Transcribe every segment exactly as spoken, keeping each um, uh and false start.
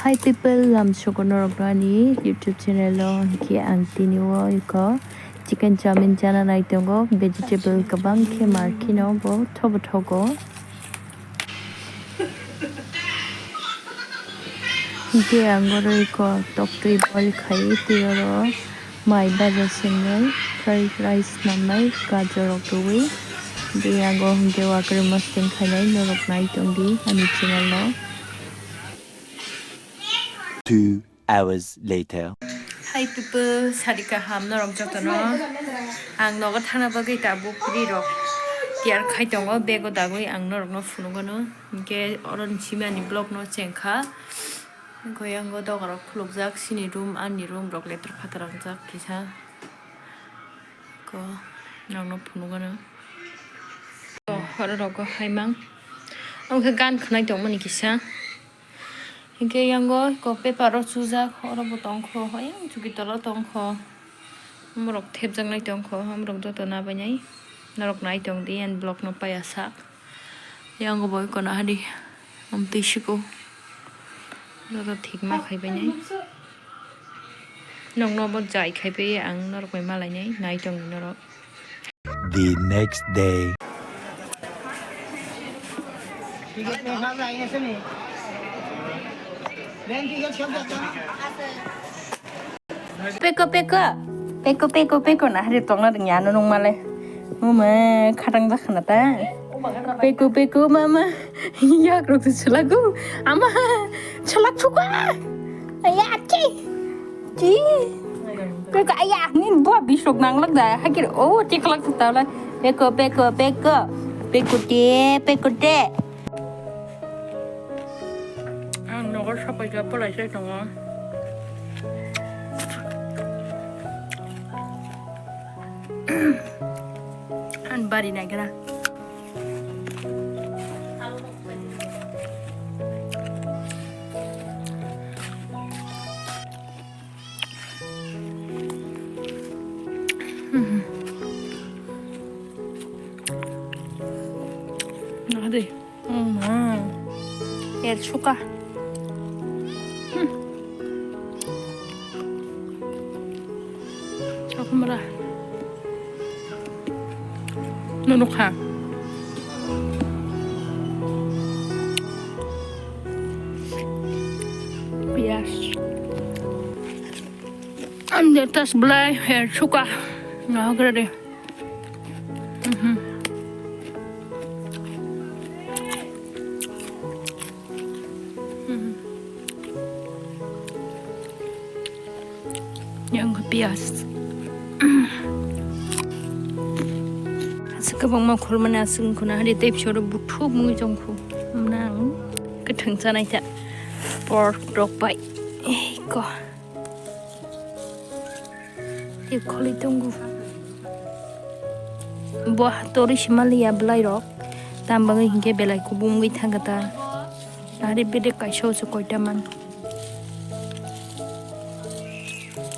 Hi people, lamsogo norokno ani YouTube channel o, hinkhe ang tini o iko chicken chowmin chana nai tongo, vegetable kwbang khe mar kheno bo thobo thogo. Hinkhe ang oro iko toktwi boil khai twi oro mai baja swngnai, fried rice nangnai, gajor rok rwui. Tei yago hinkhe wakre mosting khainai norok nai tongdi ani channel o. Two hours later. Hi people, sari kaham norok jotono. Ang nogo thangna bagwi tabuk ri rok tiyar khai tongo, bego dagwi ang norokno phunukgano. Hinkhe oro ni simi ani vlog no chengkha. Hinkhe yango doga rok khulukjak, sini room, ani room rok letra phatar wngjak kisa. Ko nokno phunukgano. Ko horo rogo haimang. Ang khe gan khwnai tongmani kisa. Hinkhe yango ko paper o chujak, oro bo tongkho, ayang chuki tolo tongkho. Omorok thepjaknai tongkho, omorok joto nabainai. Norok nai tongdi, ani vlog no paiya sak. Yango bo eko nahadi, amtwi siko. Joto thik ma khaibainai. Nokno bo jai khaibai, ang norok bai malainai, nai tongdi norok. The next day. Peko, peko. Peko, peko, peko na hari tongna ringya ano nung male. Mama, khatang jak khna ta. Peko, peko, mama. Yak rok tu chulagu. Ama, chulak chuka. Ya, ki. Ki. Peko, aya, nin bo bisok nang lak da. Hakir, oh, chik lak ta la. Peko, peko, peko. Peko te, peko te. Ang nogo sapai ja polai sai tongo. Ang bari naikra. Nadi. Hmm. El suka. Hmm. Aku mera. Nunukha. Piyaj. Ang de tas belai, eh, suka. Nggak kira deh. Mhm. Mhm. Yang ke piyaj. Aswk kwbangma khulmani aswk wngkha na hari tei pishoro buthuk mui tongkhu. Mwnang kwthwng chanai ta pork rok bai. Ei ko. Tei kholi tongo. Bo hatorwi se maliya bwlairok. Tam bagwi hinkhe belai kubungwi thangkha ta. Ari bedek kaisa o se koita man.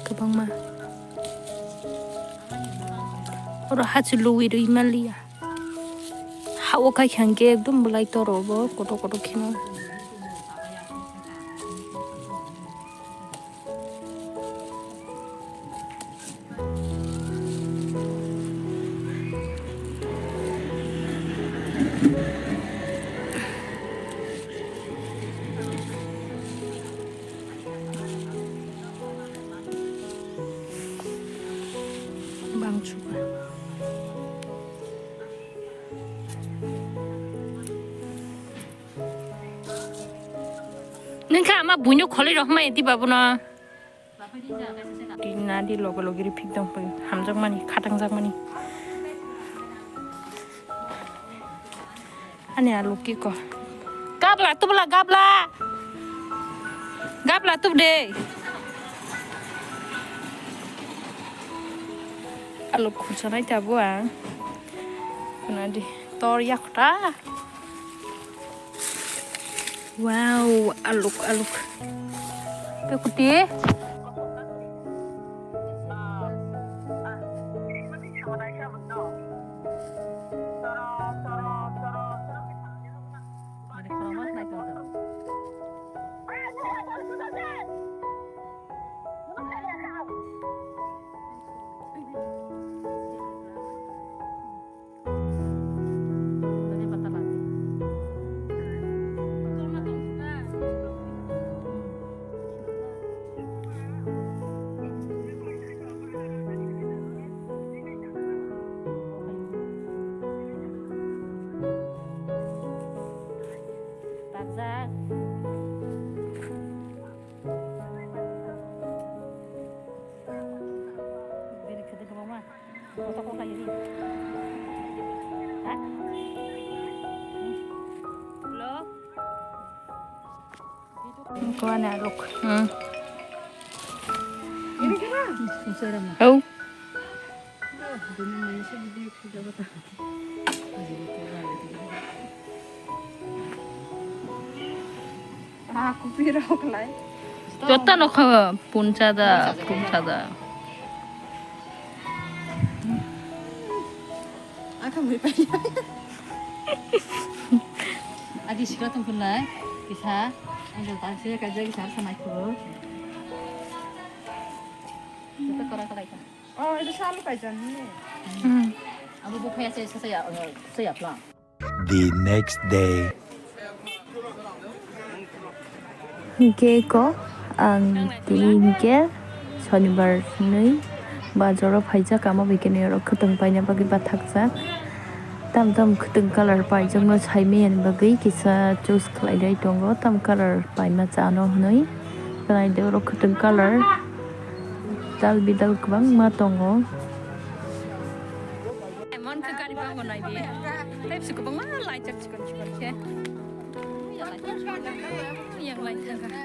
Kwbangma. Oro hachi luwi rwi maliya. Ha o kai kha hinkhe ekdom bwlai toro bo kotor kotor kheno. Bangchuka. Nungkha ama buino kholoi rok mai di babuno. Di na di logo logi ri phik dong pui hamjak mani khatang jak mani. Ani alu kiko. Gabla tubla gabla. Gabla tub de. Alu khursa nai ta bua. Kuna di tor yakta. Wow, aluk, aluk. Pekuti. Takjak. Bini khwtwng kwbangma. Kotor kotor khlai ri. Ha? Hello? Kuana ruk. Hmm. Oh. Joto no kha puncha da, puncha da. Adi sikla tong khulai, kisa, ang jal tang se kaja kisa samai kho. Joto kora khlai kha. Oh, itu selalu pajan ni. Hmm. Abo bo phaya se sa ya, sa ya plang. The next day. Hingke ko ang tini hingke sonibar nui bazaro phaijak, amo bai khe nui oro khwtwng paina bagwi bathakjak. Tam tam khwtwng colour paijakno saimani bagwi kisa choose khlai tongo, tam colour paima chano hwnwi. Khlai de oro khwtwng colour. Dal bidal kwbangma tongo. Mon khe gari bangma nai di. Tei bwswk kwbangma laijak chikon chikon khe. Yang lai thangkha.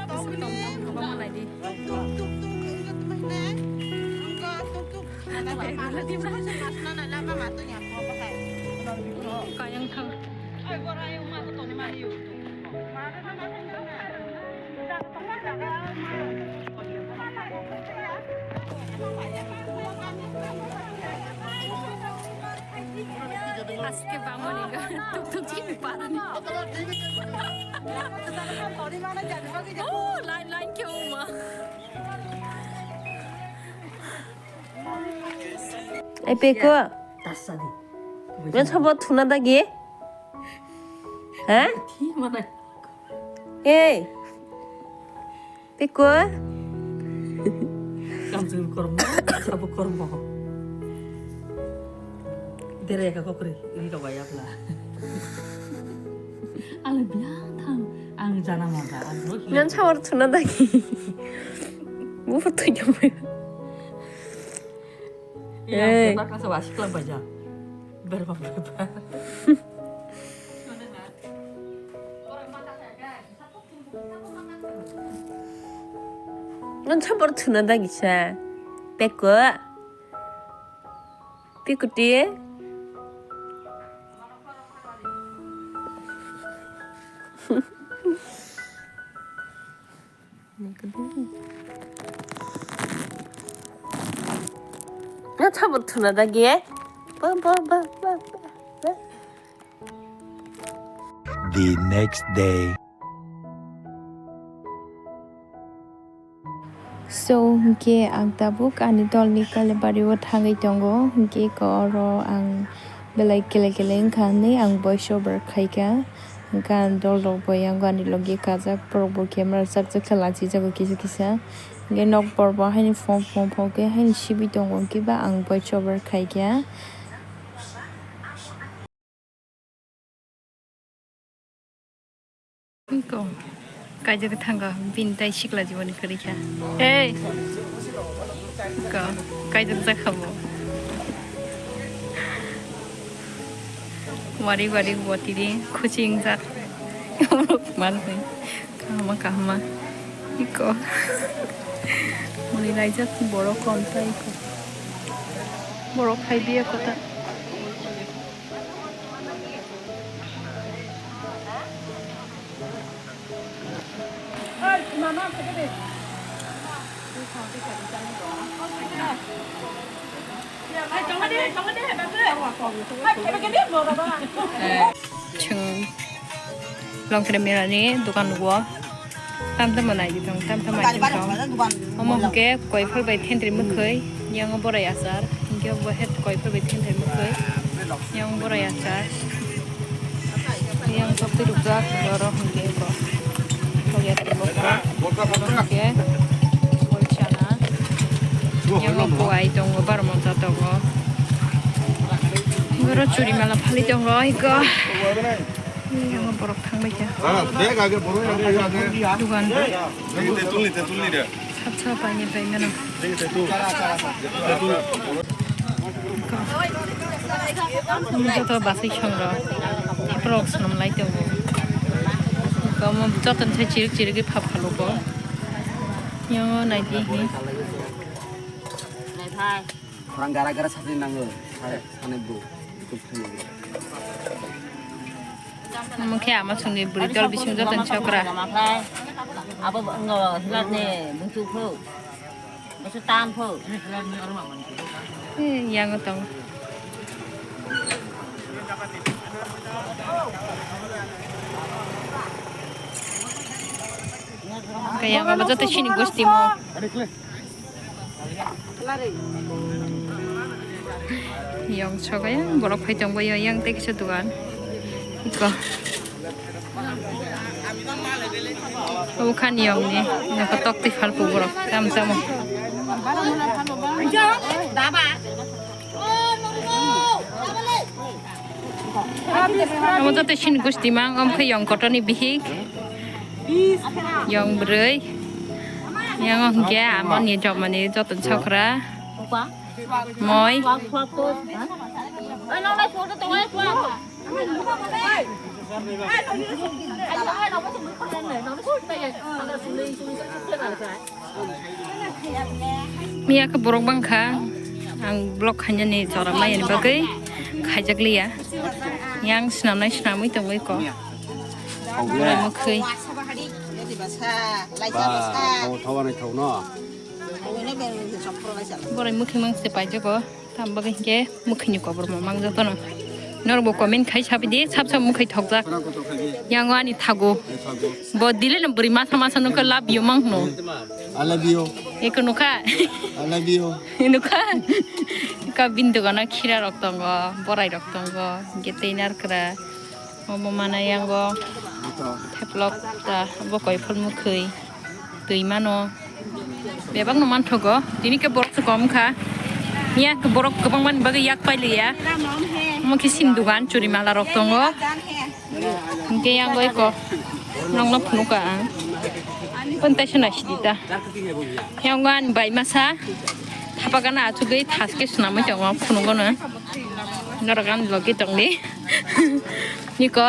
Bwswk tong tong kwbangma nai di. Kayang thang. Aske bangoni ga tuk tuk chini parani. Oh, line line khe uma. Ai peko. Tasadi. Ngan sabo thuna dagi. Ha? Thi mana? Ei. Peko. Kamjul kormo, sabo kormo. Dere ka kokri, ini ka bayapla. Ala biang thang, ang jana mada, ang lo hi. Ngan sabo thuna dagi. Bu foto nyamai. Iya, hey. Berapa kelas wasi kelas baca? Berapa berapa? Ngan sabar thuna dagi sa. Peko. Peko ti. Nga thabar thuna dagi. Ba, ba, ba. The next day. So, hingke ang tabuk ani dolni Kalibari o thangwi tongo. Hingke ko oro ang belai kele kele wngkha hinwi ang voice over khaikha. Hingke ang dol rok bo yang ani logi kajak, borok bo camera chakchak khe lachijago kisa kisa. Hingke nokbar bo haini phone phone phone khe haini sibwi tongo, hingke ba ang voice over khaikha. Ko, kaijak thangkha, bini tai sikla jiboni kwrwi kha. Ei! Ko, kaijak jakha bo. Wari wari bo tini khuching jak. Manwi. Kahama, kahama. Iko. Muni laijak borok kom ta iko. Borok khai biya kota. Chwng Longkre Mela ni dokan o. Tam tamo nai di tong, tam tamo nai di tong. Omo hwnkhe koiphal bai thentri mwkhwi, yang borai achar, hwnkhe bo het koiphal bai thentri mwkhwi, yang borai achar. Yang tokti rukjak, oro hwnkhe ko. Hwnkhe, yang kuwai tongo, barmonta tongo. Oro churi mala phali tongo, iko. Yang borok thangbai kha. Dugan. Sat sat paini pai mano. Joto basai song rok. Borok swnam lai tongo. Joto sai chirik chirik phap phalugo. Yang naidi hi. Khorang gara gara sati nango. Sare, sane bro. Omo khe ama songni bwrwi dol bising joto ni chokra. Abo wngkha hilat ni bwswk phuk, bwswk tam phuk. Eh, yang tong. Kaya abo joto sini gosti mo. Yong sogaya borok phai tongbaio yang tei kisa dugan. Iko. Obo khan yong ni nokha tok twi phalko borok tam tamo. Omo joto sini gosti mang, omo khe yong kotor ni bihik. Yang bwrwi. Yang hwnkhe amoni jomani joto chokra. Moi. Miya khe borok bangkha, ang vlog khainani jora mayani bagwi khaijak liya. Yang swnamnai swnamwi tongwi ko. Mwkhwi. Ba, thau, thau, anai thau no. Borai mwkhwi mang se paijago. Tam bagwi hinkhe mwkhwini koborma mang jotono. Norokbo comment khai sabaidi, sab sab mwkhwi thokjak. Yang o ani thago. Bo dile no bwrwi masa masa nukha love you mang hwno. I love you. Eko nukha. I love you. Nukha. Ka bini dogano khira rok tongo, borai rok tongo, hinkhe tei narwkra. Omo mana yango. Theplok ta, bo koiphol mwkhwi. Twi mano. Bebak no manthogo. Tini khe borok se kom kha. Miya khe borok kwbang mani bagwi yak pailiya. Omo khe sini dugan churi mala rok tongo. Hinkhe yango eko. Nokno phunukha ang. Phone taisa naisidi ta. Yango ani bai masa. Thapagana achugwi thaske swnamwi tongo phunugo no. Norok ani logi tongdi. Niko.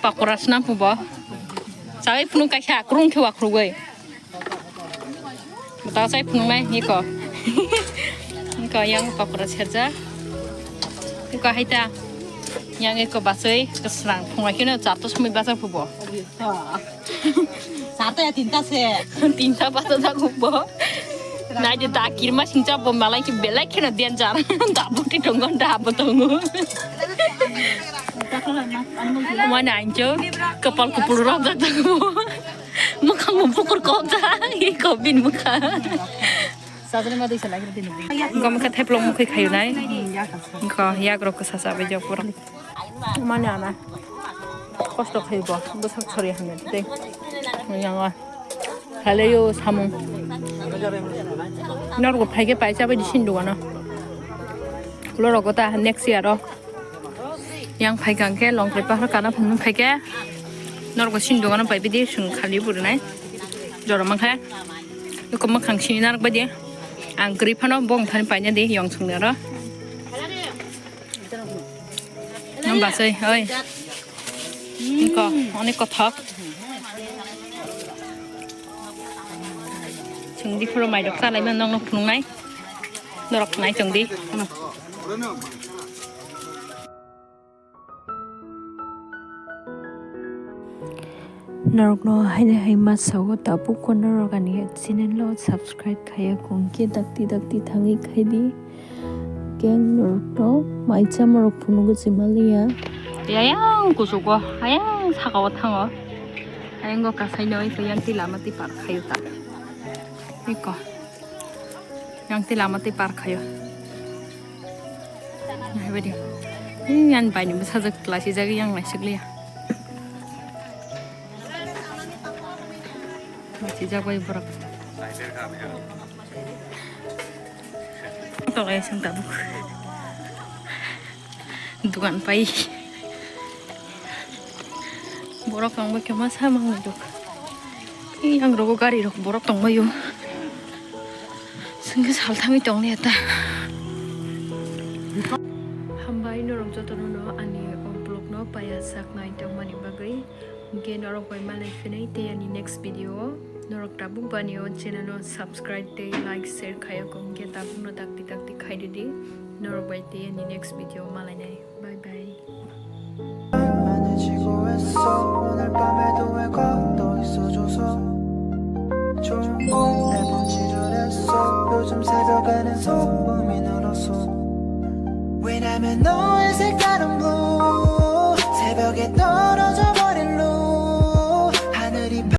Pakora swnam pubo. Chawi phunuk kaisa akrung khe wakrugwi. Bwtao chai phunuknai niko. Niko yang pakora serjak. Niko haita. Yang eko basai kwsrang phungai kheno charta somoi bachak phubo. Charta ya tinta se. Tinta bachajak phubo. Naidi da kirma singcha bo malai ki belai kheno danger. Da buti tongo da bo tongo. Mane anjo kapal kupul rok da tongo. Mwkhang bo bukur kok da, i kok bini mwkhang. Sajani ma dui salai kiri dini. Gom khe theplok mwkhwi khayunai. Kho yak rok kwsa chabai jok borok. Mani ana. Kosto khaibo, bwsak chori hamya tei. Yang o. Haleyo samung. Norok phaikhe paisa bai di sini dogano. Lorok ta next year o. Yang phaikha hwnkhe longkhai pahar kana phunuk phaikhe norok sini dogano pai bidi sung khali purinai. Jora mankhe. Eko mwkhang sini narok baidi. Ang kwrwi phano bong thani paina di yong sung naro. Nang basai, oi. Niko, onek kothok. Chwng di phuru mai rok chalai mano nokno phunuknai. Norok nai chwng di. Norokno haini hai masa o tabuk o norok ani channel o subscribe khaiya kong khe dakti dakti thangwi khaidi. Keng norokno mai chamorok phunugo chimaliya. Ayang kuchugo, ayang sakao thango. Ayang go kasai no iko yang ti lama ti par khayo ta. Iko. Yang ti lama ti par khayo. Hai badi. Ini yang bai ni bwsajak lasijak yang naisik liya. Naisijak bai borok. Tolai sing tabuk. Dugan pai. Borok tongbai khe ma samang duk. Ei ang rogo gari rok borok tongbaio. Sengke sal thangwi tonglia ta. Hambai norok jotono no ani o vlog no paya sak nai tongmani bagwi. Hwnkhe norok bai malai phinai tei ani next video o. Norok tabuk bani o channel o subscribe tei like share khayako hwnkhe tabuk no dakti dakti khaidi di. Norok bai tei ani next video malainai. Bye bye. 많은 지구에서 오늘 밤에도 왜 걷어 있어줘서 좋은 건 매번 지루했어 요즘 새벽에는 소음이 늘었어 왜냐면 너의 색다른 blue 새벽에 떨어져